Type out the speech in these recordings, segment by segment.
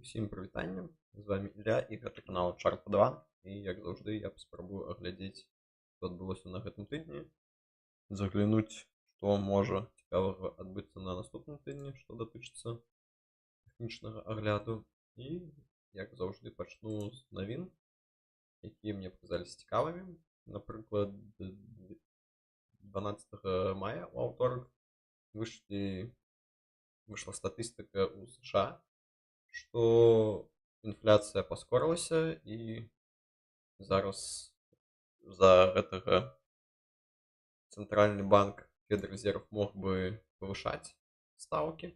Усім прывітанне, з вами Ілля і гэта канал Чарт 2. І, як заўжды, я паспрабую аглядзець, што адбылося на гэтым тыдні, заглянуць, што можа цікавага адбыцца на наступным тыдні, што датычыцца тэхнічнага агляду. І, як заўжды, пачну з навін, якія мне паказаліся цікавымі. Напрыклад, 12 мая, у аўторак, выйшла статыстыка ў США, што інфляцыя паскорылася, і зараз з-за гэтага цэнтральны банк Федрезерв мог бы павышаць стаўкі.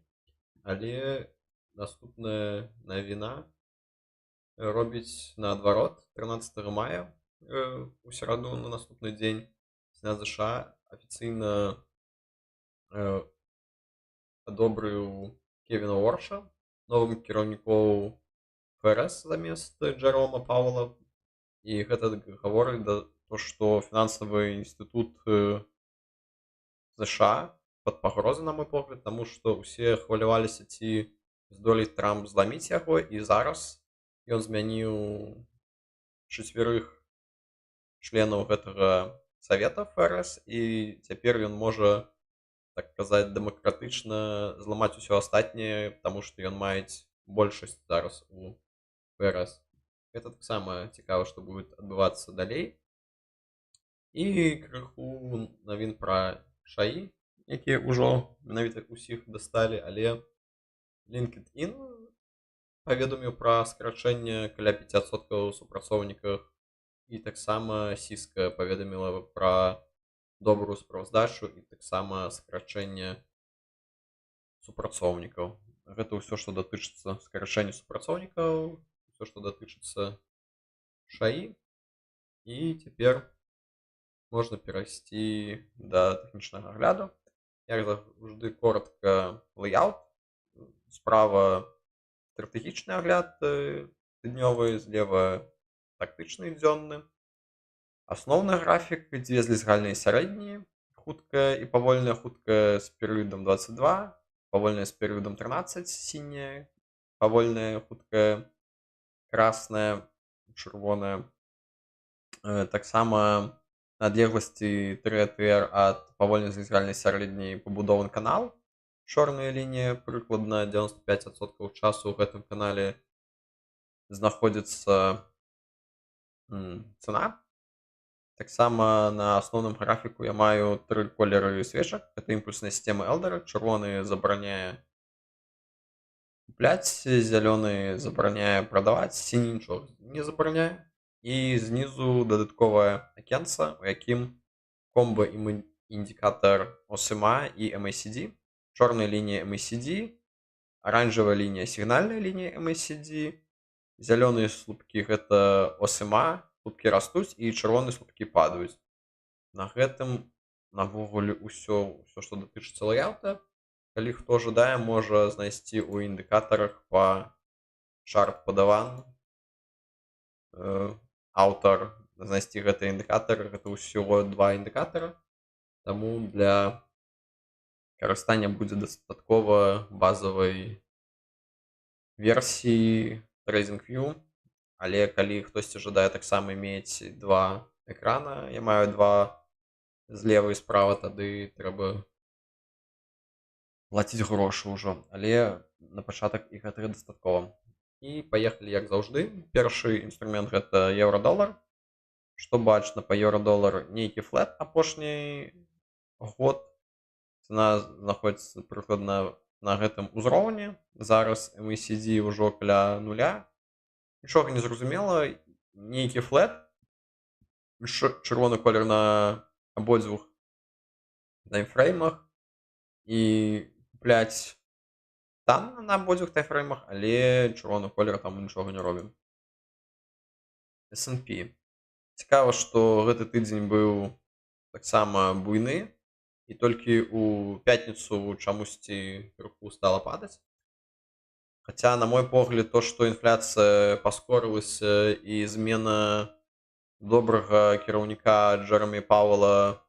Але наступная навіна робіць наадварот: 13 мая, у сераду, на наступны дзень, Сенат ЗША афіцыйна адобрыў Кевіна Уорша новым кіраўніком ФРС замест Джерома Пауэла. І гэта гаворыць да то, што фінансавы інстытут ЗША пад пагрозай, на мой погляд, таму што ўсе хваляваліся, ці здолець Трамп зламіць яго, і зараз ён змяніў чацвярых членаў гэтага савета ФРС, і цяпер ён можа, так казаць, дэмакратычна зламаць усё астатняе, таму што ён маюць большасць зараз у ФРС. Гэта таксама цікава, што будет адбывацца далей. І крыху навін пра ШАІ, якія ўжо менавіта ўсіх дасталі, але LinkedIn паведаміў пра скарачэнне каля 5% супрацоўніках, і таксама Cisco паведаміла пра добрую справаздачу і таксама скарачэнне супрацоўнікаў. Гэта ўсё, што датычыцца скарачэння супрацоўнікаў, усё, што датычыцца ШАІ. І цяпер можна перайсці да тэхнічнага агляду. Як заўжды, коротка layout. Справа стратэгічны агляд тыднёвы, злева тактычны дзённы. Асноўны графік, дзве злізгальныя сярэднія, хуткая і павольная, хуткая з перыядам 22, павольная з перыядам 13, сіняя, павольная, хуткая красная, чырвоная. Таксама на адлегласці 3 АТР ад павольнай злізгальнай сярэдняй пабудован канал. Чорная лінія, прыкладна 95% часу ў гэтым канале знаходзіцца цана. Таксама на асноўным графіку я маю тры колеры свечак. Это імпульсная сістэма Элдера. Чырвоны забараняе купляць, зялёны забараняе прадаваць, сіні нічога не забараняе. І знізу дадатковае акенца, у якім комбо індыкатар OSMA і MACD. Чорная лінія MACD, аранжавая лінія — сігнальная лінія MACD, зялёныя слупкі — гэта OSMA, слупкі растуць, і чырвоныя слупкі падаюць. На гэтым навогуле ўсё, ўсё, што датычыцца лайаўта. Калі хто жадае, можа знайсці ў індыкатарах па Чарт Падаван аўтар, знайсці гэты індыкатар, гэта ўсяго два індыкатара. Таму для карыстання будзе дастаткова базавай версіі TradingView. Але калі хтосьці жадае таксама мець два экрана, я маю два злева і справа, тады трэба плаціць грошы ўжо. Але на пачатак і гэтага дастаткова. І паехалі, як заўжды. Першы інструмент — гэта еўра-долар. Што бачна па еўра-долар? Нейкі флет апошні год. Цана знаходзіцца прыкладна на гэтым узроўні. Зараз MACD ўжо каля нуля. Нічога не зразумела, нейкі флет. Чырвоны колер на абодвух таймфреймах, і купляць танна на абодвух таймфреймах, але чырвоны колер, там нічога не робім. S&P. Цікава, што гэты тыдзень быў таксама буйны, і толькі ў пятніцу чамусьці крыху стала падаць. Хаця, на мой погляд, то, што інфляцыя паскорылася і змена добрага кіраўніка Джерамі Пауэла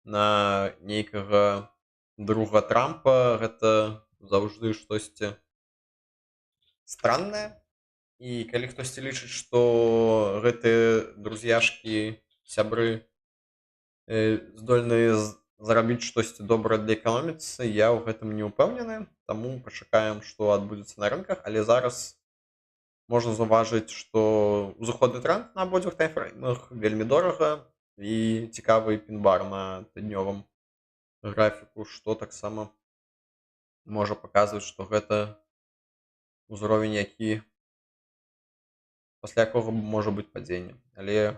на нейкага друга Трампа, гэта заўжды штосьці Странная. І калі хтосьці лічыць, што гэтыя друзьяшкі, сябры здольныя зрабіць штосьці добрае для эканоміцы, я ў гэтым не ўпэўнены, таму пачакаем, што адбудзецца на рынках, але зараз можна заўважыць, што узыходны тренд на абодвух таймфреймах, вельмі дорага і цікавы пін-бар на тыднёвым графіку, што таксама можа паказваць, што гэта ўзровень, які пасля якога можа быць падзенне, але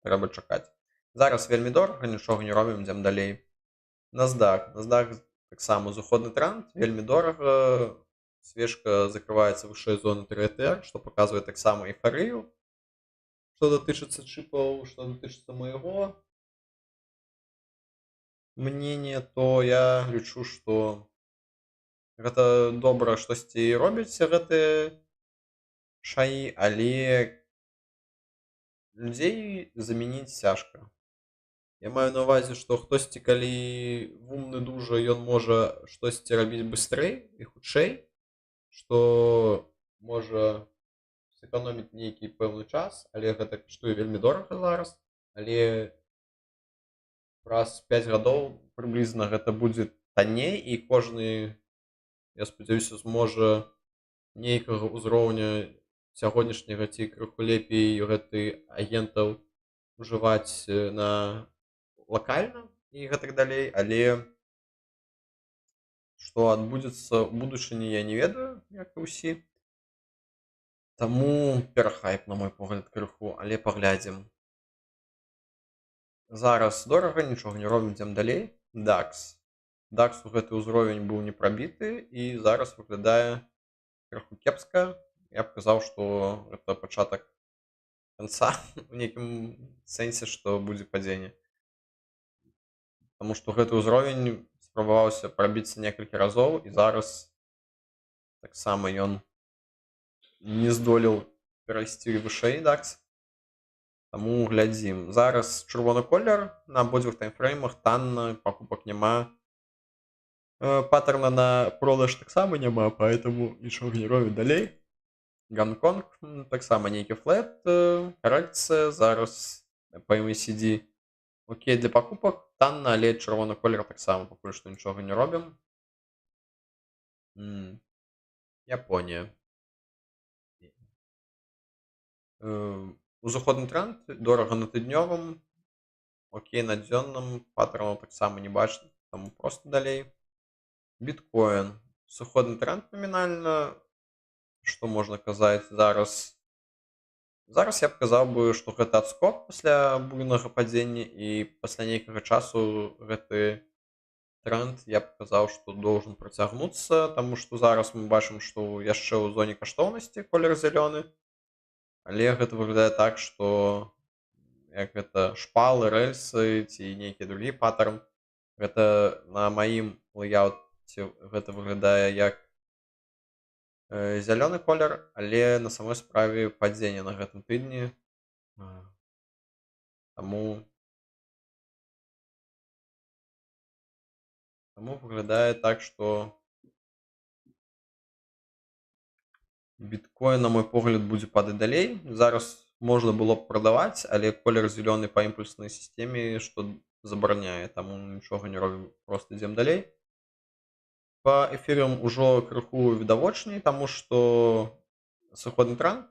трэба чакаць. Зараз вельмі дорага, нічога не робім, ідзем далей. NASDAQ. NASDAQ таксама узыходны тренд, вельмі дорага. Свечка закрываецца вышэй зоны 3TR, што паказвае таксама эйфарыю. Што датычыцца чыпаў, што датычыцца майго мнения, то я лічу, што гэта добра, штосьці робяць гэтыя ШАІ, але людзей замяніць цяжка. Я маю на ўвазе, што хтосьці, калі вумны дужа, ён можа штосьці рабіць быстрэй і хутчэй, што можа сэканоміць нейкі пэўны час, але гэта каштуе вельмі дорага зараз, але праз 5 гадоў прыблізна гэта будзе танней, і кожны, я спадзяюся, зможа нейкага ўзроўня сягонняшняга ці крыху лепей гэты агентаў ужываць на лакальна і гэтак далей, але што адбудзецца ў будучыні, я не ведаю, як і ўсі. Таму перахайп, на мой погляд, крыху, але паглядзім. Зараз дорага, нічога не робім, ідзем далей. DAX. DAX у гэты ўзровень быў не прабіты і зараз выглядае крыху кепска. Я б казаў, што гэта пачатак канца у нейкім сэнсе, што будзе падзенне. Таму што гэты ўзровень спрабаваўся прабіцца некалькі разоў, і зараз таксама ён не здолеў перайсці вышэй DAX. Таму глядзім. Зараз чырвоны колер на абодвух таймфреймах, танна, пакупак няма. Паттерна на продаж таксама няма, поэтому нічога не робім, далей. Гонконг таксама нейкі флет, карэкцыя зараз па MACD окей для пакупак, танна, але чырвоны колер таксама пакуль што нічога не робім. Японія. Узыходны тренд, дорага на тыднёвым, окей на дзённым, паттерну таксама не бачна, таму просто далей. Біткоін. Сыходны тренд намінальна, што можна казаць зараз? Зараз я б казаў бы, што гэта адскок пасля буйнога падзення, і пасля нейкага часу гэты тренд, я б казаў, што должен працягнуцца, таму што зараз мы бачым, што яшчэ ў зоне каштоўнасці колер зялёны, але гэта выглядае так, што як гэта шпалы, рэльсы ці нейкі другі паттерн, гэта на маім лейауце гэта выглядае як зялёны колер, але на самой справе падзенне на гэтым тыдні. Таму выглядае так, што біткоін, на мой погляд, будзе падаць далей. Зараз можна было б прадаваць, але колер зялёны па імпульснай сістэме, што забараняе, таму нічога не робім, проста ідзем далей. Па эфірам ужо крыху відавочней, таму што сыходны тренд,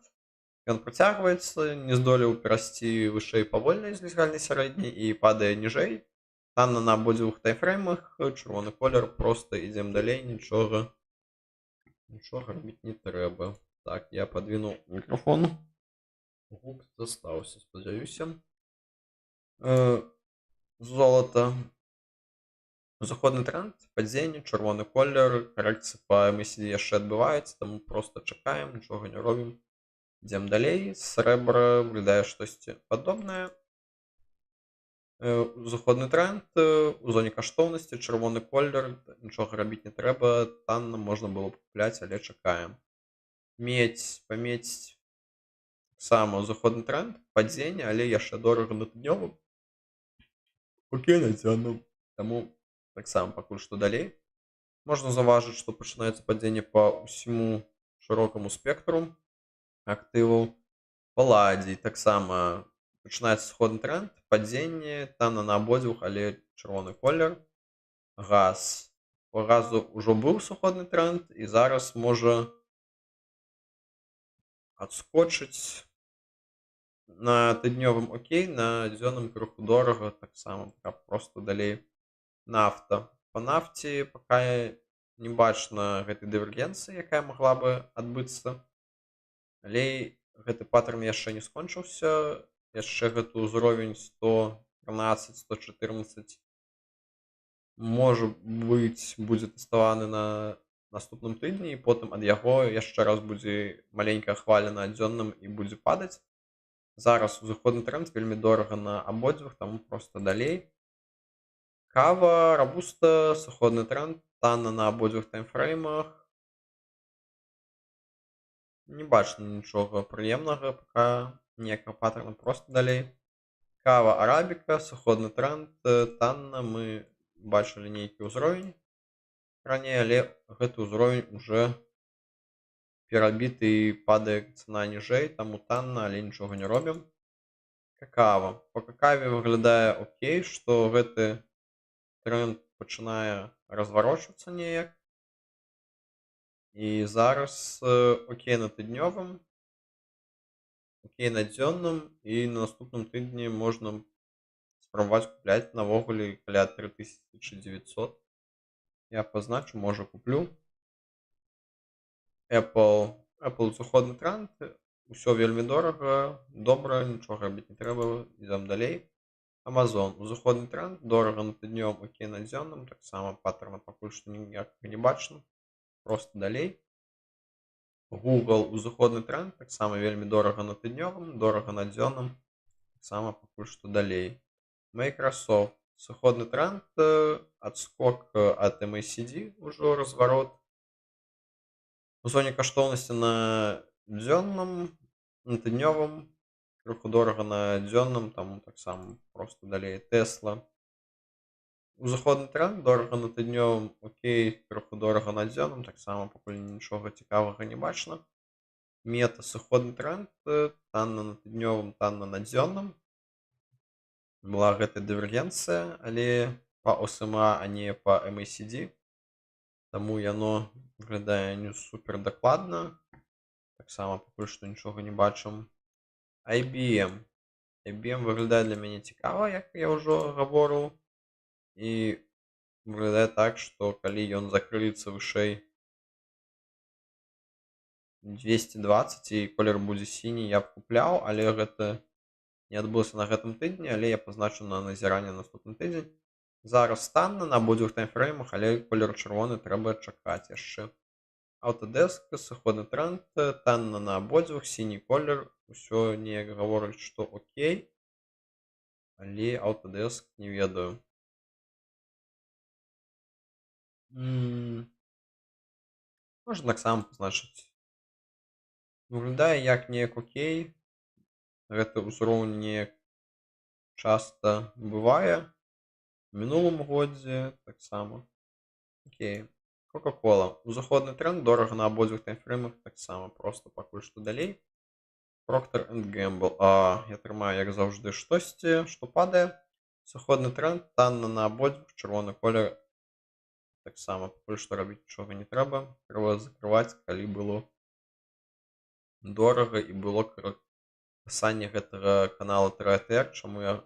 ён працягваецца, не здолеў перайсці вышэй павольнай злізгальнай сярэдняй і падае ніжэй. Танна на абодвух таймфреймах, чырвоны колер, проста ідзем далей, нічога рабіць не трэба. Так, я падвінуў мікрафон. Гук застаўся, спадзяюся. Золата. Заходны тренд, падзенне, чырвоны колер, карэкцыя па MACD яшчэ адбываецца, таму проста чакаем, нічога не робім. Ідзем далей. Срэбра выглядае штосьці падобнае. Заходны тренд, у зоне каштоўнасці, чырвоны колер, нічога рабіць не трэба, танна можна было б купляць, але чакаем. Медзь, па медзь таксама заходны тренд, падзенне, але яшчэ дорага на тыднёвым. Окей, на дзённым. Таму таксама пакуль што далей. Можна заўважыць, што пачынаецца падзенне па ўсяму Шырокаму спектру актываў. Паладзій таксама пачынаецца сыходны тренд, падзенне, танна на абодвух, але чырвоны колер. Газ. По газу ўжо быў сыходны тренд, і зараз можа адскочыць. На тыднёвым окей, на дзённым крыху дорага, таксама каб просто далей. Нафта. Па нафце пока не бачна гэтай дывергенцыі, якая магла бы адбыцца. Але гэты паттерн яшчэ не скончыўся, яшчэ гэты ўзровень 113, 114 можа быць, будзе тэставаны на наступным тыдні, і потым ад яго яшчэ раз будзе маленькая хваля на дзённым і будзе падаць. Зараз узыходны тренд, вельмі дорага на абодвух, таму просто далей. Кава рабуста, сыходны тренд, танна на абодвух таймфреймах. Не бачна нічога прыемнага, пока ніякага паттерна, просто далей. Кава арабіка, сыходны тренд, танна, мы бачылі нейкі ўзровень раней, але гэты ўзровень уже перабіты і падае цана ніжэй, таму танна, але нічога не робім. Какава. По какаве выглядае окей, што гэты тренд пачынае разварочвацца неяк. І зараз окей на тыднёвым, окей на дзённым, і на наступным тыдні можна спрабаваць купляць навогуле каля 3900. Я пазначу, можа, куплю. Apple. Apple узыходны тренд, усё вельмі дорага, добра, нічога рабіць не трэба, ідзём далей. Amazon узыходны тренд, дорага на тыднёвым, окей на дзённым, таксама паттерна пакуль што ніякага не бачна, просто далей. Google узыходны тренд, таксама вельмі дорага на тыднёвым, дорага на дзённым, таксама пакуль што далей. Microsoft сыходны тренд, адскок ад MACD, ўжо разварот. У зоне каштоўнасці на дзённым, на тыднёвым, крыху дорага на дзённым, таму таксама просто далей. Tesla. Узыходны тренд, дорага на тыднёвым, окей, крыху дорага на дзённым, таксама пакуль нічога цікавага не бачна. Мета сыходны тренд, танна на тыднёвым, танна на дзённым. Была гэтая дывергенцыя, але па ОСМА, а не па MACD. Таму яно выглядае не супер дакладна. Таксама пакуль што нічога не бачым. IBM. IBM выглядае для мяне цікава, як я ўжо гаворыў. І выглядае так, што калі ён закрыецца вышэй 220 і колер будзе сіні, я б купляў, але гэта не адбылося на гэтым тыдні, але я пазначу на назіранне наступны тыдзень. Зараз танна на абодвух таймфреймах, але колер чырвоны, трэба чакаць яшчэ. Autodesk, сыходны тренд, танна на абодвух, сіні колер, усё неяк гаворыць, што окей. Але Autodesk не ведаю. Можна таксама пазначыць. Выглядае як неяк окей. Гэты ўзроўень неяк часта бывае. У мінулым годзе таксама. Окей. Coca-Cola. Узыходны тренд, дорага на абодвух таймфреймах, таксама просто пакуль што далей. Procter Gamble. Я трымаю, як заўжды, штосьці, што падае. Сыходны тренд, танна на абодвух, чырвоны колер. Таксама пакуль што рабіць нічога не трэба. Трэба закрываць, калі было дорага і было касанне гэтага канала 3АТР. Чаму я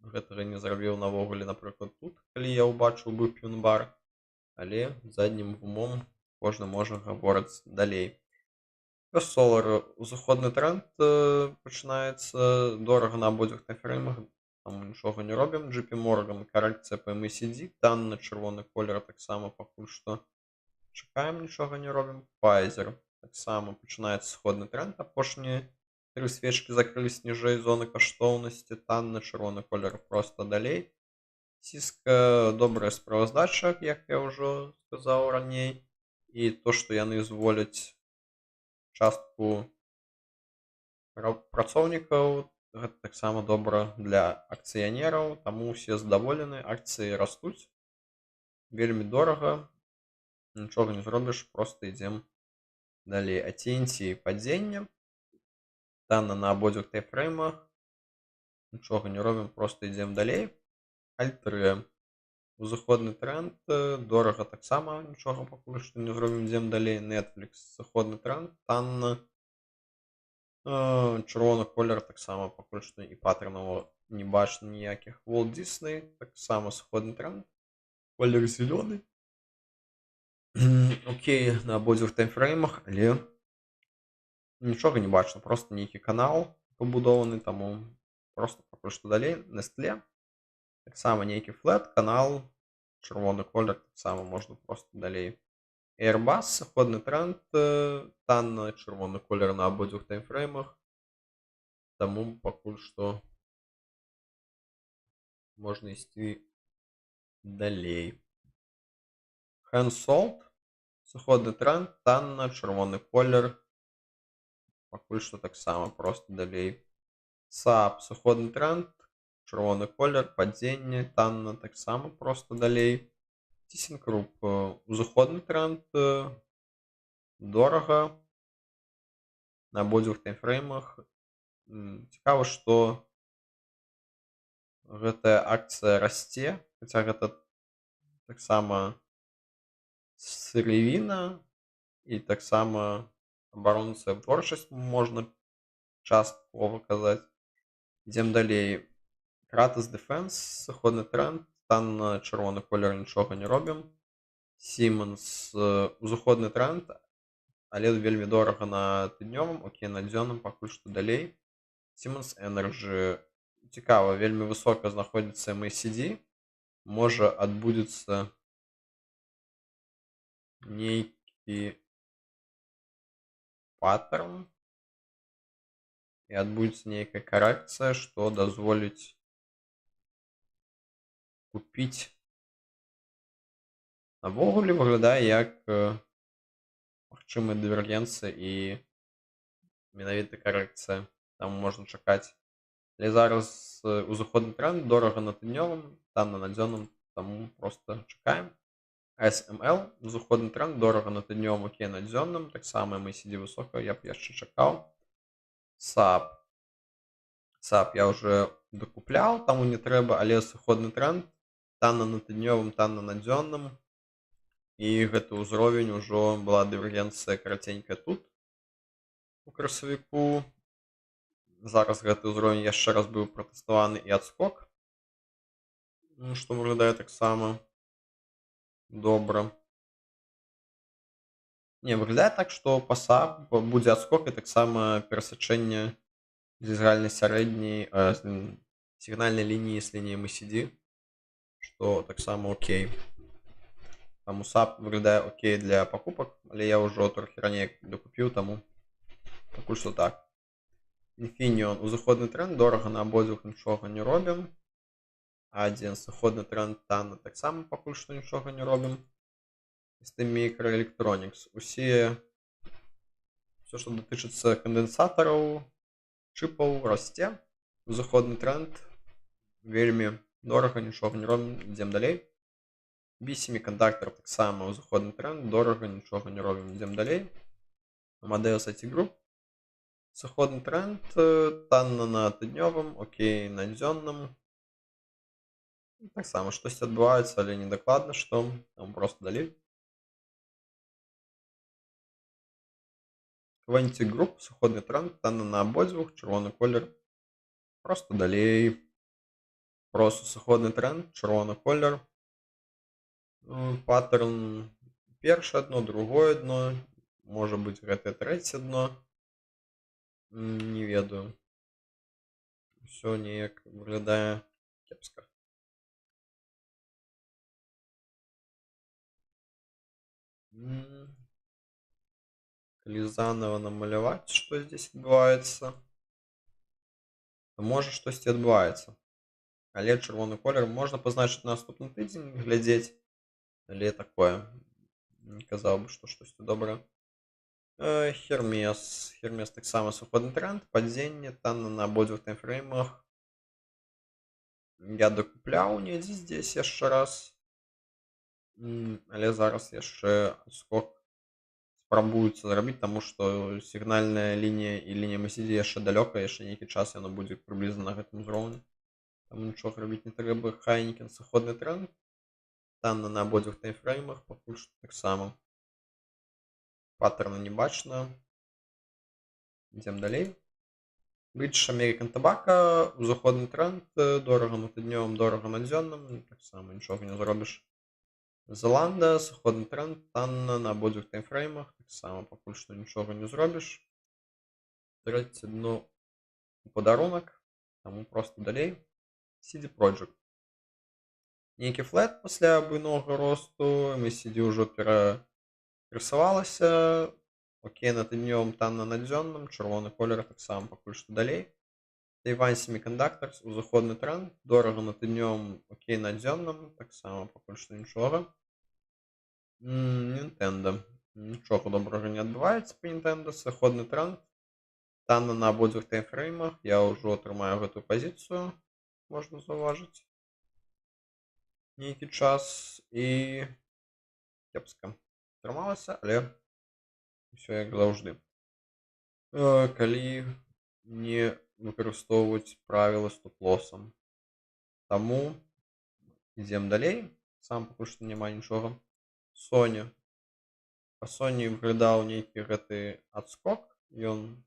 гэтага не зрабіў навогуле, напрыклад, тут, калі я ўбачыў бы пін-бар, але заднім умом кожны можа гаворыць далей. First Solar узыходны тренд пачынаецца, дорага на абодвух таймфреймах, там нічога не робім. JP Morgan карэкцыя па MACD, танна, чырвоны колер, таксама пакуль што чакаем, нічога не робім. Pfizer таксама пачынаецца сыходны тренд, апошнія тры свечкі закрылись ніжэй зоны каштоўнасці, танна, чырвоны колер, просто далей. Cisco добрая справаздача, як я ўжо сказаў раней, і то, што яны зволяць частку працоўнікаў, гэта таксама добра для акцыянераў, таму ўсе задаволены, акцыі растуць, вельмі дорага, нічога не зробіш, просто ідзем. Далей AT&T падзенне. Танна на абодвух таймфреймах. Нічога не робім, проста ідзем далей. Альтрыя. Узыходны тренд, дорага таксама, нічога пакуль што не зробім, ідзем далей. Netflix, сыходны тренд, танна. Чырвоны колер таксама пакуль што і паттернаў не бачна ніякіх. Walt Disney таксама сыходны тренд. Колер зялёны. Окей, на абодвух таймфреймах, але нічога не бачна, просто нейкі канал пабудованы, таму просто пакуль што далей. Nestle таксама нейкі флет, канал, чырвоны колер, таксама можна просто далей. Airbus, сыходны тренд, танна, чырвоны колер на абодвух таймфреймах, таму пакуль што можна ісці далей. Hensoldt, сыходны тренд, танна, чырвоны колер, пакуль што таксама просто далей. SAP, сыходны тренд, чырвоны колер, падзенне, танна, таксама просто далей. ThyssenKrupp, узыходны тренд, дорага на абодвух таймфреймах. Цікава, што гэтая акцыя расце, хаця гэта таксама сыравіна і таксама абаронцая вытворчасць можна часткова казаць. Ідзем далей. Kratos Defense, сыходны тренд, танна, чырвоны колер, нічога не робім. Siemens, узыходны тренд, але вельмі дорага на тыднёвым, окей, на дзённым пакуль што далей. Siemens Energy, цікава, вельмі высока знаходзіцца MACD, можа адбудзецца нейкі паттерн і адбудзецца нейкая карэкцыя, што дазволіць купіць. Навогуле выглядае як магчымая дывергенцыя і менавіта карэкцыя. Там можна чакаць. Але зараз узыходны тренд, дорага на тыднёвым, танна на дзённым, таму просто чакаем. SML, узыходны тренд, дорага на тыднёвым, окей, на дзённым, таксама MACD высока, я б яшчэ чакаў. SAP. SAP я уже докупляў, таму не трэба, але сыходны тренд, танна на тыднёвым, танна на дзённым. І гэты ўзровень ужо была дывергенцыя караценькая тут у красавіку. Зараз гэты ўзровень яшчэ раз быў пратэставаны і адскок, што выглядае таксама добра. Не, выглядае так, што па SAP будзе адскок і таксама перасячэнне з ізраільнай сярэдняй, сігнальнай лініі з лініяй MACD, што таксама окей. Таму SAP выглядае окей для пакупак, але я ўжо трохі раней дакупіў, таму пакуль што так. Infineon, узыходны тренд, дорага на абодвух, нічога не робім. Адзін сыходны тренд, танна, таксама пакуль што нічога не робім. ST Microelectronics. Усё, што датычыцца кандэнсатараў, чыпаў, расце. Узыходны тренд, вельмі дорага, нічога не робім, ідзем далей. BE Semiconductor таксама узыходны тренд, дорага, нічога не робім, ідзем далей. Amadeus IT Group. Сыходны тренд, танна на тыднёвым, окей, на дзённым. Таксама штосьці адбываецца, але не дакладна што, там просто далей. Quantic Group, сыходны тренд, танна на абодвух, чырвоны колер. Просто далей. Просто сыходны тренд, чырвоны колер. Паттерн першае дно, другое дно, можа быць гэтае трэцяе дно. Не ведаю. Усё неяк выглядае кепска. Калі заново намаляваць, што здесь адбываецца, то можа штосьці адбываецца. Але чырвоны колер можна пазначыць на наступны тыдзень, глядзець. Але такое. Не казаў бы, што штосьці добрае. Hermes. Hermes таксама сыходны тренд, падзенне, танна на абодвух таймфреймах. Я дакупляў недзе здесь яшчэ раз. Але зараз яшчэ адскок Спрабуюцца зрабіць, таму што сігнальная лінія і лінія MACD яшчэ далёка, яшчэ нейкі час яно будзе прыблізна на гэтым узроўні. Таму нічога рабіць не трэба. Хайнекен, сыходны тренд. Танна на абодвух таймфреймах, пакуль што таксама. Паттерна не бачна. Ідзем далей. British American Tobacco, узыходны тренд, дорага на тыднёвым, дорага на дзённым, таксама нічога не зробіш. Зеланда, сыходны тренд, танна на абодвух таймфреймах, таксама пакуль што нічога не зробіш. Трэцяе дно у падарунак, таму проста далей. CD Projekt. Нейкі флет пасля буйнога росту, MACD ўжо перарысавалася. Окей на тыднёвым, танна на дзённым, чырвоны колер, таксама пакуль што далей. Taiwan Semiconductors, узыходны тренд, дорага на тыднёвым, окей на дзённым, таксама пакуль што нічога. Nintendo. Нічога добрага не адбываецца па Nintendo, сыходны тренд. Танна на абодвух таймфреймах, я ўжо трымаю гэтую пазіцыю, можна заўважыць. Нейкі час, і кепска атрымалася, але ўсё як заўжды. Калі не выкарыстоўваць правілы стоп-лосам. Таму ідзем далей. Сам пакуль што няма нічога. Sony. Па Sony выглядаў нейкі гэты адскок, ён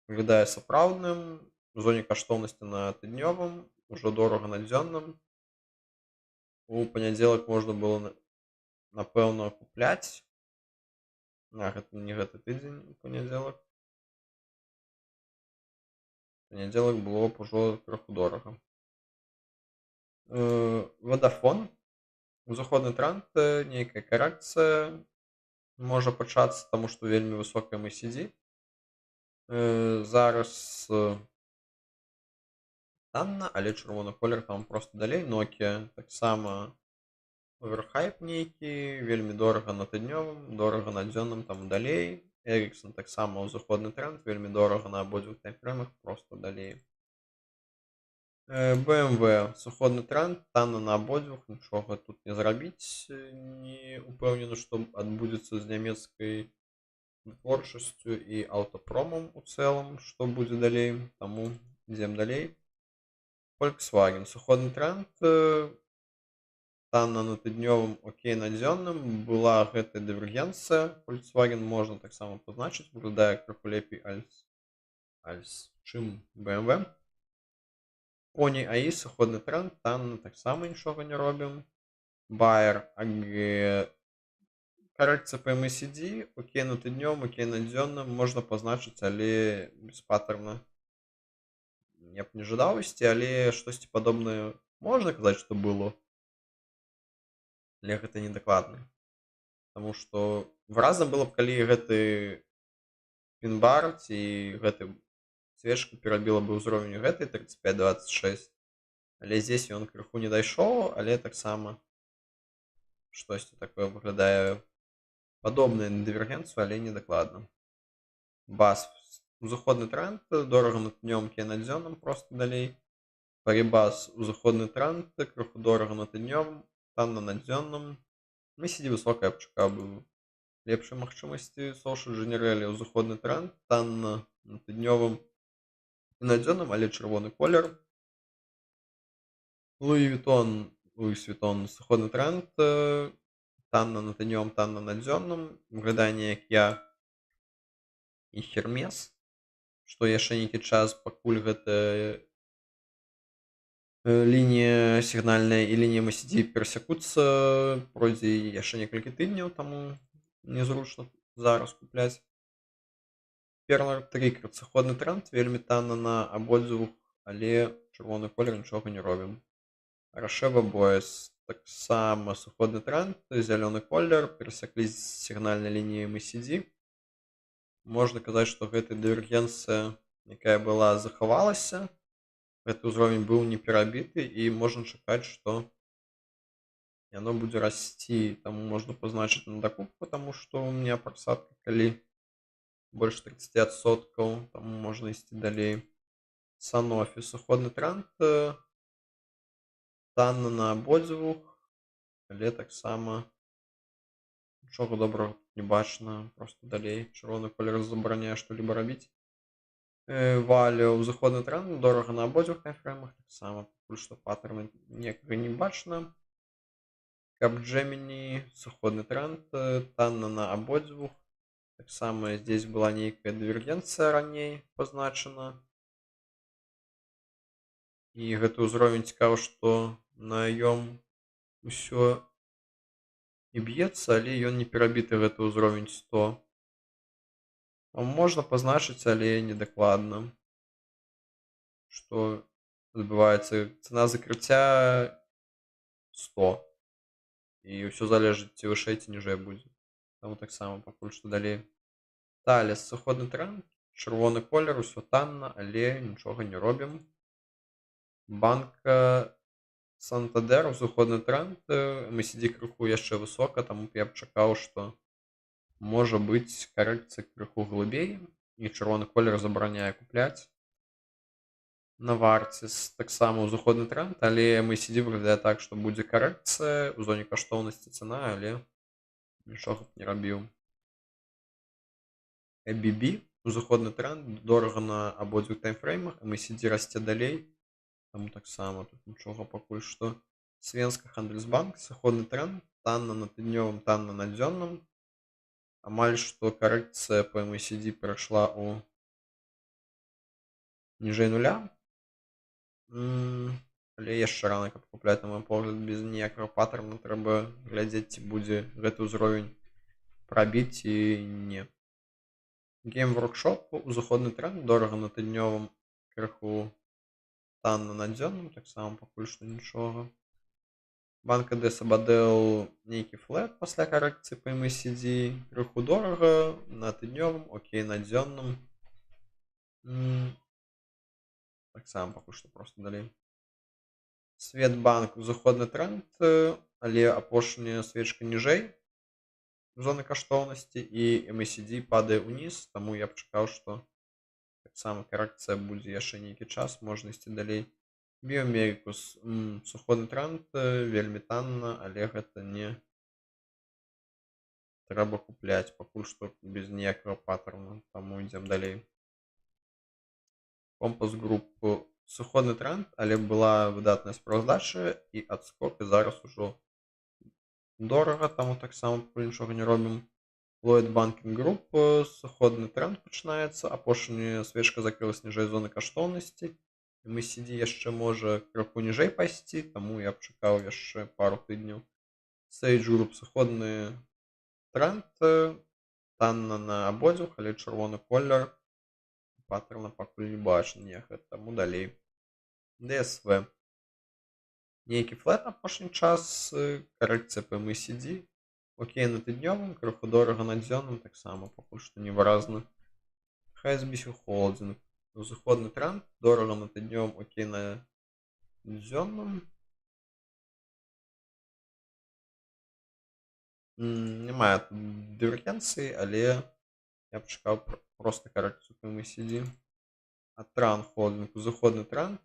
выглядае сапраўдным, у зоне каштоўнасці на тыднёвым, ужо дорага на дзённым. У панядзелак можна было, напэўна, купляць. А, гэта не гэты тыдзень, у панядзелак. Панядзелак было б ужо крыху дорага. Vodafone. Узыходны тренд, нейкая карэкцыя можа пачацца, таму што вельмі высокая MACD. Зараз танна, але чырвоны колер, там проста далей. Nokia таксама оверхайп нейкі, вельмі дорага на тыднёвым, дорага на дзённым, там далей. Ericsson таксама ўзыходны тренд, вельмі дорага на абодвух таймфреймах, проста далей. BMW, сыходны тренд, танна на абодвух, нічога тут не зрабіць, не упэўнены, што адбудзецца з нямецкай вытворчасцю і аўтапромам у цэлым, што будзе далей, таму ідзем далей. Volkswagen, сыходны тренд, танна на тыднёвым, окей на дзённым, была гэтая дывергенцыя. Volkswagen можна таксама пазначыць, выглядае крыху лепей альс, чым BMW. Pony AI, сыходны тренд, танна, таксама нічога не робім. Bayer AG, карэкцыя па MACD, окей на тыднёвым, окей на дзённым, можна пазначыць, але без паттерна. Я б не жадаў ісці, але штосьці падобнае можна казаць, што было. Але гэта недакладна. Таму што выразна было б, калі гэты пін-бар ці гэты свечка перабіла бы ўзровень гэтай 35.26. Але здесь ён крыху не дайшоў, але таксама штосьці такое выглядае падобнае на дывергенцыю, але недакладна. BASF, узыходны тренд, дорага на тыднёвым, окей на дзённым, проста далей. Paribas, узыходны тренд, крыху дорага на тыднёвым, танна на дзённым. MACD высокая, я б чакаў бы лепшай магчымасці. Société Générale, узыходны тренд, танна на тыднёвым і на дзённым, але чырвоны колер. Louis Vuitton, сыходны тренд, танна на тыднёвым, танна на дзённым. Выглядае неяк я і Hermes, што яшчэ нейкі час, пакуль гэта лінія сігнальная і лінія MACD перасякуцца, пройдзе яшчэ некалькі тыдняў, таму незручна зараз купляць. Pernod Ricard, сыходны тренд, вельмі танна на абодвух, але чырвоны колер, нічога не робім. Roche Bobois, таксама сыходны тренд, зялёны колер, перасяклі з сігнальнай лініяй MACD. Можна казаць, што гэта дывергенцыя, якая была, захавалася. Гэты ўзровень быў не перабіты, і можна чакаць, што яно будзе расці. Таму можна пазначыць на дакупку, таму што у меня прасадка калі больш 30%, там можна ісці далей. Sanofi, сыходны тренд, танна на абодвух, але таксама нічога добрага. Не бачна, просто далей, чырвоны колер забараняе што-либо рабіць. Валю узыходны тренд, дорага на абодвух таймфреймах, таксама пакуль што паттерна ніякага не бачна. Capgemini, сыходны тренд, танна на абодвух. Таксама здесь была нейкая дывергенцыя раней пазначана. І гэты ўзровень, цікава, што на ём усё і б'ецца, але ён не перабіты, гэты ўзровень 100. Можна пазначыць, але недакладна. Што адбываецца? Цана закрыцця 100. І ўсё залежыць, ці вышэй, ці ніжэй будзе. Таму таксама пакуль што далей. Талес, сыходны тренд, чырвоны колер, усё танна, але нічога не робім. Банка Сантандер, узыходны тренд, MACD крыху яшчэ высока, таму я б чакаў, што можа быць карэкцыя крыху глыбей, і чырвоны колер забараняе купляць. Наварціс таксама ўзыходны тренд, але MACD выглядае так, што будзе карэкцыя ў зоне каштоўнасці цана, але нічога б не рабіў. ABB, узыходны тренд, дорага на абодвух таймфреймах, MACD расце далей, таму таксама тут нічога пакуль што. Свенска Хандельсбанк, сыходны тренд, танна на тыднёвым, танна на дзённым. Амаль што карэкцыя па MACD перайшла ў ніжэй нуля. Але яшчэ рана, каб купляць, на мой погляд, без ніякага паттерна трэба глядзець, ці будзе гэты ўзровень прабіць ці не. Game Workshop, узыходны тренд, дорага на тыднёвым, крыху танна на дзённым, таксама пакуль што нічога. Банка де Сабадел, нейкі флет пасля карэкцыі па MACD, крыху дорага на тыднёвым, окей на дзённым. Таксама пакуль што просто далей. Светбанк, узыходны тренд, але апошняя свечка ніжэй зоны каштоўнасці і MACD падае ўніз, таму я б чакаў, што таксама карэкцыя будзе яшчэ нейкі час, можна ісці далей. Біомерикус, сыходны тренд, вельмі танна, але гэта не трэба купляць пакуль што без ніякага паттерна, таму ідзем далей. Компас Груп, сыходны тренд, але была выдатная справаздача і адскок, і зараз ужо дорага, таму таксама пакуль нічога не робім. Lloyd Banking Group, сыходны тренд пачынаецца, апошняя свечка закрылась ніжэй зоны каштоўнасці. MACD яшчэ можа крыху ніжэй пайсці, таму я б чакаў яшчэ пару тыдняў. Sage Group, сыходны тренд, танна на абодвух, але чырвоны колер, паттерна пакуль не бачна ніякага, таму далей. DSV. Нейкі флет апошні час, карэкцыя па MACD. Окей на тыднёвым, крыху дорага на дзённым, таксама пакуль што невыразна. HSBC Holding. Узыходны тренд, дорага на тыднёвым, окей на дзённым. Няма тут дывергенцыі, але я б чакаў просто карэкцыю па MACD. Атран Holding, узыходны тренд,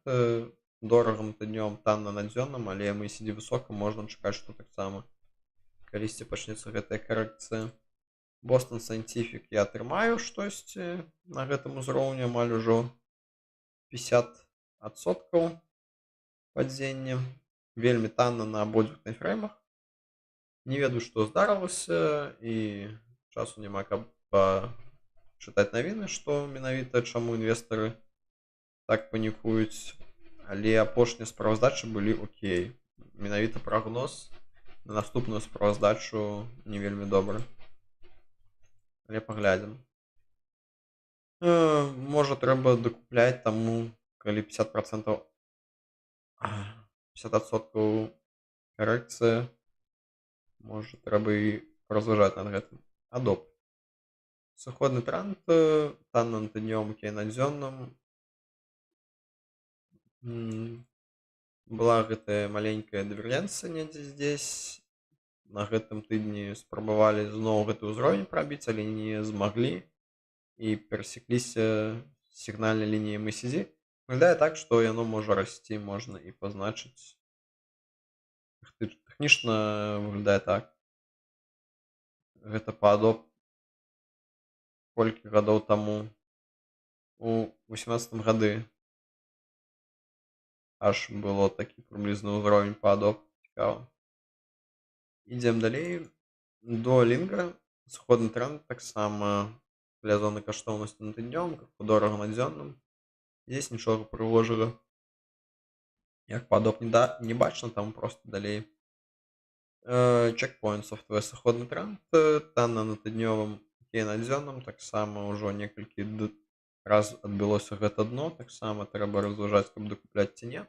дорага на тыднёвым, танна на дзённым, але MACD высока, можна чакаць, што таксама калісьці пачнецца гэтая карэкцыя. Boston Scientific, я атрымаю штосьці на гэтым узроўні, амаль ужо 50% падзення. Вельмі танна на абодвух таймфреймах. Не ведаю, што здарылася, і часу няма, каб пачытаць навіны, што менавіта, чаму інвестары так панікуюць. Але апошнія справаздачы былі окей. Менавіта прагноз на наступную справаздачу не вельмі добры. Але паглядзім. Можа, трэба дакупляць, таму калі 50%, 50% карэкцыя, можа, трэба і разважаць над гэтым. Adobe. Сыходны тренд, танна на тыднёвым, окей на дзённым. Была гэтая маленькая дывергенцыя недзе здесь. На гэтым тыдні спрабавалі зноў гэты ўзровень прабіць, але не змаглі і перасекліся сігнальнай лініяй MACD. Выглядае так, што яно можа расці, можна і пазначыць. Тэхнічна выглядае так. Гэта па Adobe колькі гадоў таму, у 18 гады аж было такі прыблізны ўзровень па Adobe. Цікава. Ідзем далей. Duolingo, сходны тренд, таксама каля зоны каштоўнасці на тыднёвым, крыху дорага на дзённым. Здесь нічога прыгожага, як па Adobe, не бачна, там просто далей. Checkpoint Software, сыходны тренд, танна на тыднёвым, окей на дзённым, таксама ўжо некалькі раз адбылося гэта дно, таксама трэба разважаць, каб дакупляць ці не.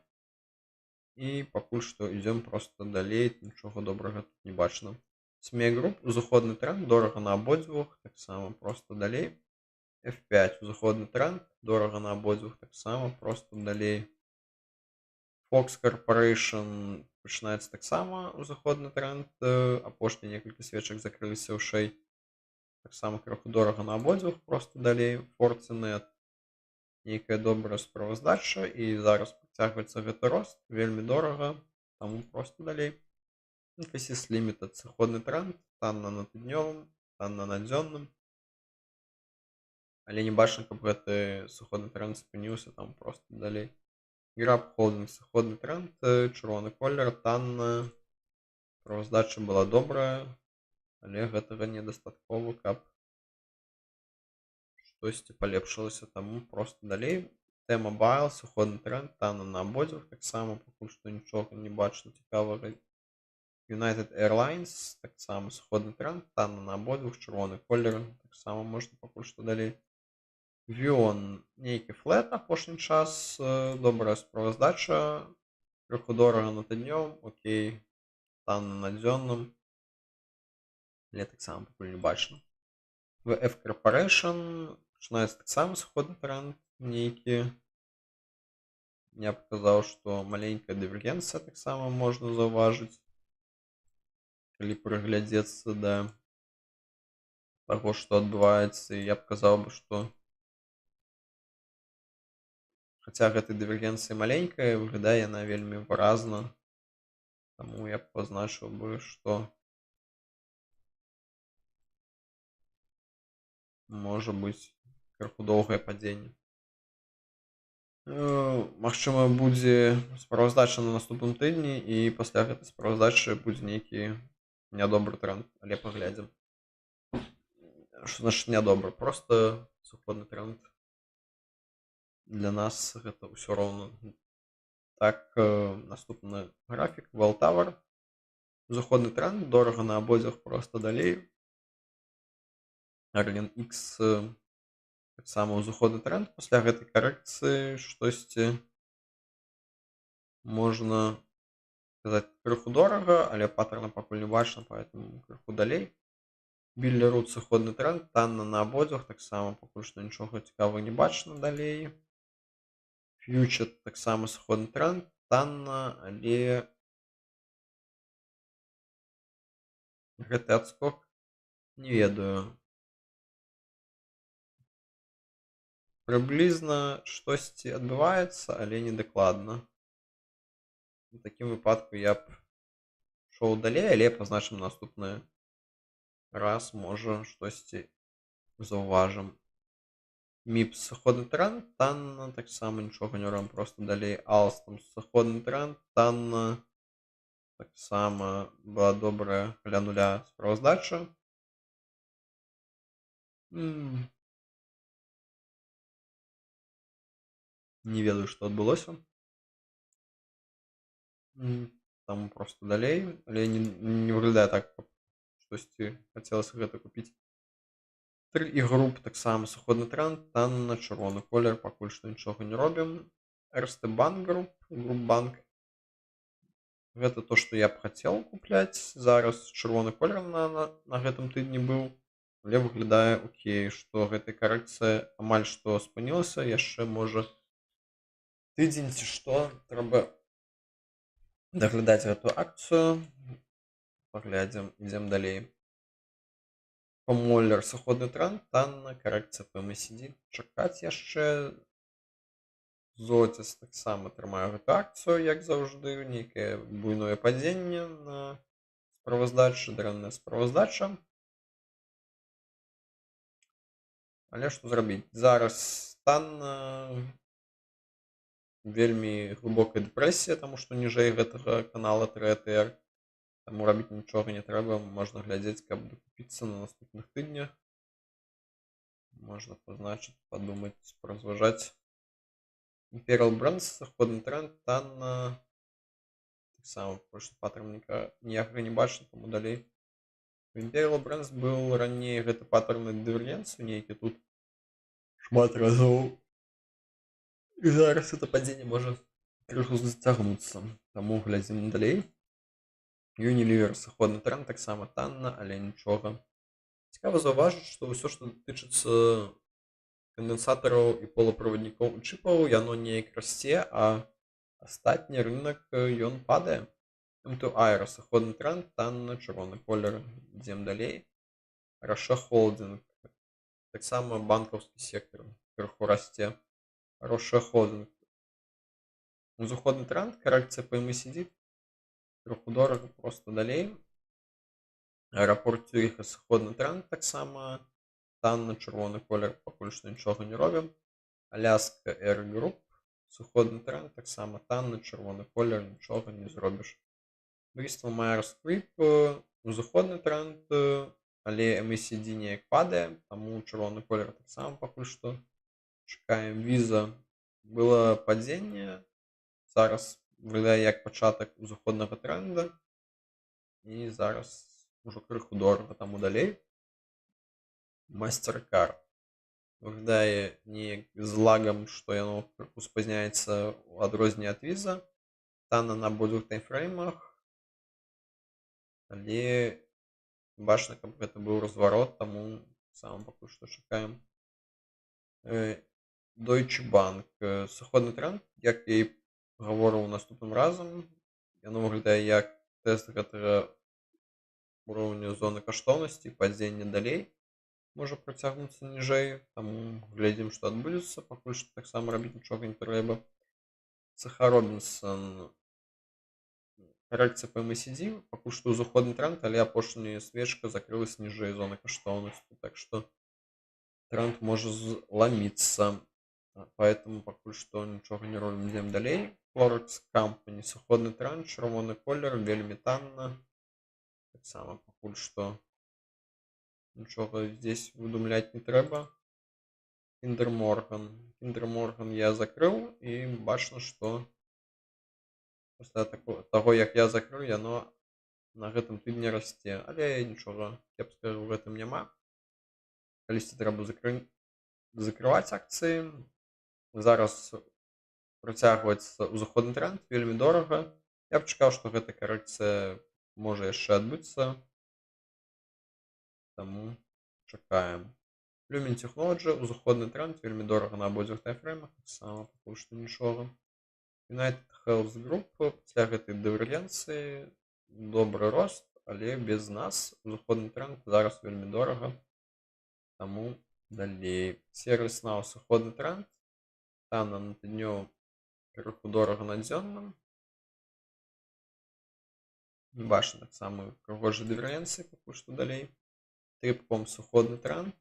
І пакуль што ідзём просто далей, нічога добрага тут не бачна. SME Group, узыходны тренд, дорага на абодвух, таксама просто далей. F5, узыходны тренд, дорага на абодвух, таксама просто далей. Fox Corporation, пачынаецца таксама узыходны тренд, апошнія некалькі свечак закрыліся вышэй. Таксама крыху дорага на абодвух, просто далей. Fortinet, нейкая добрая справаздача, і зараз працягваецца гэты рост, вельмі дорага, таму просто далей. Infosys Limited, сыходны тренд, танна на тыднёвым, танна на дзённым. Але не бачна, каб гэты сыходны тренд спыніўся, там просто далей. Grab Holdings, сыходны тренд, чырвоны колер, танна, справаздача была добрая, але гэтага недастаткова, каб штосьці палепшылася, таму просто далей. T-Mobile, сыходны тренд, танна на абодвух, таксама пакуль што нічога не бачна цікавага. United Airlines, таксама сыходны тренд, танна на абодвух, чырвоны колер, таксама можна пакуль што далей. VEON, нейкі флет апошні час, добрая справаздача, крыху дорага на тыднёвым, окей, танна на дзённым, але таксама пакуль не бачна. VF Corporation, пачынаецца таксама сыходны тренд нейкі. Я б казаў, што маленькая дывергенцыя таксама можна заўважыць, калі прыглядзецца да таго, што адбываецца, і я б казаў бы, што хаця гэтай дывергенцыя маленькая, выглядае яна вельмі выразна, таму я б пазначыў бы, што можа быць крыху доўгае падзенне. Магчыма, будзе справаздача на наступным тыдні, і пасля гэтай справаздачы будзе нейкі нядобры тренд, але паглядзім. Што значыць нядобры? Просто сыходны тренд. Для нас гэта ўсё роўна. Так, наступны графік Welltower. Заходны тренд, дорага на абодвух, просто далей. Arlin X, таксама ўзыходны тренд. Пасля гэтай карэкцыі штосьці можна сказаць крыху дорага, але паттерна пакуль не бачна, поэтому крыху далей. Billerud, сыходны тренд, танна на абодвух, таксама пакуль што нічога цікавага не бачна, далей. Future, таксама сыходны тренд, танна, але гэты адскок не ведаю. Прыблізна штосьці адбываецца, але недакладна. У такім выпадку я б шоў далей, але пазначым наступны раз, можа, штосьці заўважым. МІПС, сыходны тренд, танна, таксама нічога не робім, просто далей. Alstom, сыходны тренд, танна, таксама была добрая каля нуля справаздача. Не ведаю, што адбылося. Там просто далей, але не выглядае так, каб штосьці хацелася гэта купіць. Тры і груп, таксама сыходны тренд, танна, чырвоны колер, пакуль што нічога не робім. Erste Bank Group, Group Bank. Гэта то, што я б хацеў купляць. Зараз чырвоны колер на гэтым тыдні быў. Але выглядае окей, што гэтая карэкцыя амаль што спынілася, яшчэ можа тыдзень ці што, трэба даглядаць гэту акцыю. Паглядзім, ідзем далей. Помоллер, сыходны тренд, танна, карэкцыя па MACD, чакаць яшчэ. Зоціс, таксама трымаю гэту акцыю, як заўжды, нейкае буйное падзенне на справаздачы, дрэнная справаздача. Але што зрабіць? Зараз танна, вельмі глыбокая дэпрэсія, таму што ніжэй гэтага канала 3АТР. Таму рабіць нічога не трэба, можна глядзець, каб дакупіцца на наступных тыднях. Можна пазначыць, падумаць, паразважаць. Imperial Brands, сыходны тренд, танна. Таксама пакуль што паттерн ніякага не бачна, таму далей. У Imperial Brands быў раней гэты паттерн дывергенцыю нейкі тут шмат разоў. І зараз это падзенне можа крыху зацягнуцца. Таму глядзім далей. Unilever, сыходны тренд, таксама танна, але нічога. Цікава заўважыць, што ўсё, што тычыцца кандэнсатараў і полуправаднікоў і чыпаў, яно неяк расце, а астатні рынок, ён падае. M2 сыходны тренд, танна, чырвоны колер, ідзем далей. Roche Holding, таксама банкаўскі сектар крыху расце. Roche Holding. Узыходны тренд, карэкцыя па MACD, троху дорага, просто далей. Аэрапорт Цюрыха, сыходны тренд, таксама танна, чырвоны колер, пакуль што нічога не робім. Alaska Air Group, сыходны тренд, таксама танна, чырвоны колер, нічога не зробіш. Bristol Myers Squibb, узыходны тренд, але MACD неяк падае, таму чырвоны колер таксама пакуль што чакаем. Visa, было падзенне, зараз выглядае як пачатак узыходнага тренда, і зараз ужо крыху дорага, таму далей. MasterCard выглядае неяк з лагам, што яно крыху спазняецца ў адрозненне ад Visa. Танна на абодвух таймфреймах, але бачна, каб гэта быў разварот, таму сам пакуль што чакаем. Deutsche Bank, сыходны тренд, як я і гаворыў наступным разам, яно выглядае як тэст гэтага уроўню зоны каштоўнасці, падзенне далей можа працягнуцца ніжэй, таму глядзім, што адбудзецца, пакуль што таксама рабіць нічога не трэба. CH Robinson, карэкцыя па MACD, пакуль што ўзыходны тренд, але апошняя свечка закрылась ніжэй зоны каштоўнасці, так што тренд можа зламіцца. Поэтому пакуль што нічога не робім, ідзем далей. Clorox Company, сыходны тренд, чырвоны колер, вельмі танна. Таксама пакуль што нічога здесь выдумляць не трэба. Kinder Morgan. Kinder Morgan я закрыў, і бачна, што пасля таго, як я закрыў, яно на гэтым тыдні расце, але нічога кепскага ў гэтым няма. Калісьці трэба закрываць акцыі. Зараз працягваецца ўзыходны тренд, вельмі дорага. Я б чакаў, што гэта карэкцыя можа яшчэ адбыцца. Таму чакаем. Lumen Technology, узыходны тренд, вельмі дорага на абодвух таймфреймах, таксама пакуль што нічога. United Health Group, пасля гэтай дывергенцыі добры рост, але без нас, узыходны тренд, зараз вельмі дорага. Таму далей. ServiceNow, сыходны тренд, танна на тыднёвым, крыху дорага на дзённым. Бачна таксама прыгожай дывергенцыі, пакуль што далей. Trip.com, сыходны тренд,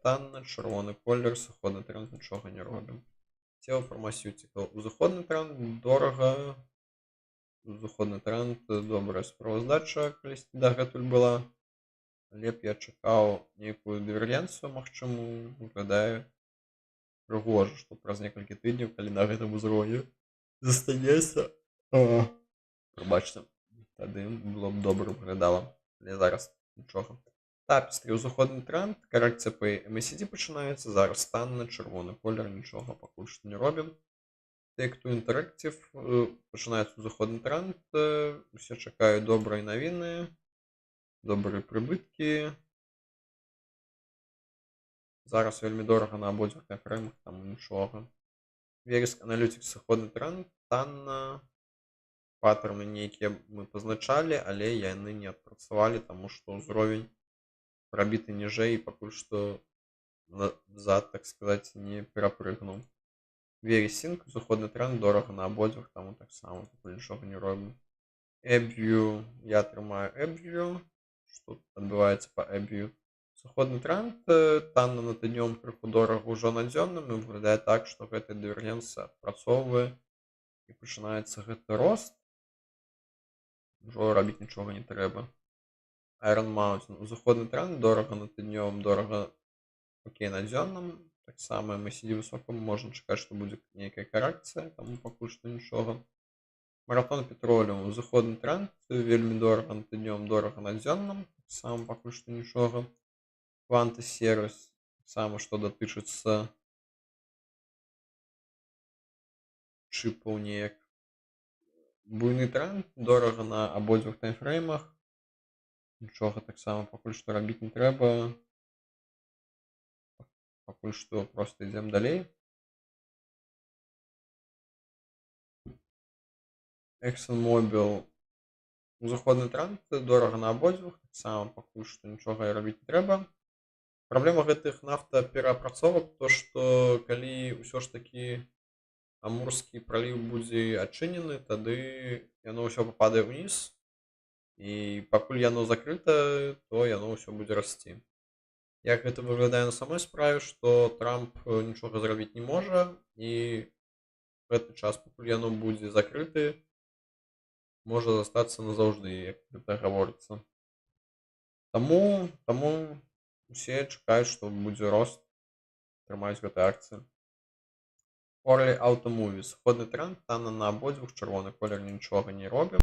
танна, чырвоны колер, сыходны тренд, нічога не робім. Teva Pharmaceutical, узыходны тренд, дорага. Узыходны тренд, добрая справаздача калісьці дагэтуль была. Але б я чакаў нейкую дывергенцыю магчымую, выглядае прыгожа, што праз некалькі тыдняў, калі на гэтым узроўні застанецца, прабачце, тады было б добра выглядала, але зараз нічога. Tapestry, узыходны тренд, карэкцыя па MACD пачынаецца, зараз танна, чырвоны колер, нічога пакуль што не робім. Take-Two Interactive, пачынаецца узыходны тренд, усе чакаюць добрыя навіны, добрыя прыбыткі. Зараз вельмі дорага на абодвух таймфреймах, там нічога. Verisk Analytics, сыходны тренд, танна, паттерны нейкія мы пазначалі, але яны не адпрацавалі, таму што ўзровень прабіты ніжэй і пакуль што назад, так сказать, не перапрыгнуў. Verisync, узыходны тренд, дорага на абодвух, таму таксама пакуль нічога не робім. AbbVie, я трымаю AbbVie, што адбываецца па AbbVie? Узыходны тренд, танна на тыднёвым, крыху дорага ўжо на дзённым, і выглядае так, што гэтая дывергенцыя адпрацоўвае і пачынаецца гэты рост. Ужо рабіць нічога не трэба. Iron Mountain. Узыходны тренд, дорага на тыднёвым, дорага, окей, на дзённым. Таксама MACD высока, можна чакаць, што будзе нейкая карэкцыя, таму пакуль што нічога. Маратон Петроліум. Узыходны тренд, вельмі дорага на тыднёвым, дорага на дзённым, таксама пакуль што нічога. Кванта Сервіс, таксама што датычыцца чыпаў неяк. Буйны тренд, дорага на абодвух таймфреймах. Нічога таксама пакуль што рабіць не трэба. Пакуль што проста ідзем далей. ExxonMobil. Узыходны тренд, дорага на абодвух, таксама пакуль што нічога рабіць не трэба. Праблема гэтых нафтаперапрацовак то, што калі ўсё ж такі Амурскі праліў будзе адчынены, тады яно ўсё пападае ўніз, і пакуль яно закрыта, то яно ўсё будзе расці. Як гэта выглядае на самой справе, што Трамп нічога зрабіць не можа, і гэты час, пакуль яно будзе закрыты, можа застацца назаўжды, як гэта гаворыцца. Таму усе чакаюць, што будзе рост, трымаюць гэтай акцыі. Орли Auto Movies. Сходны тренд, танна на абодвух, чырвоны колер, нічога не робім.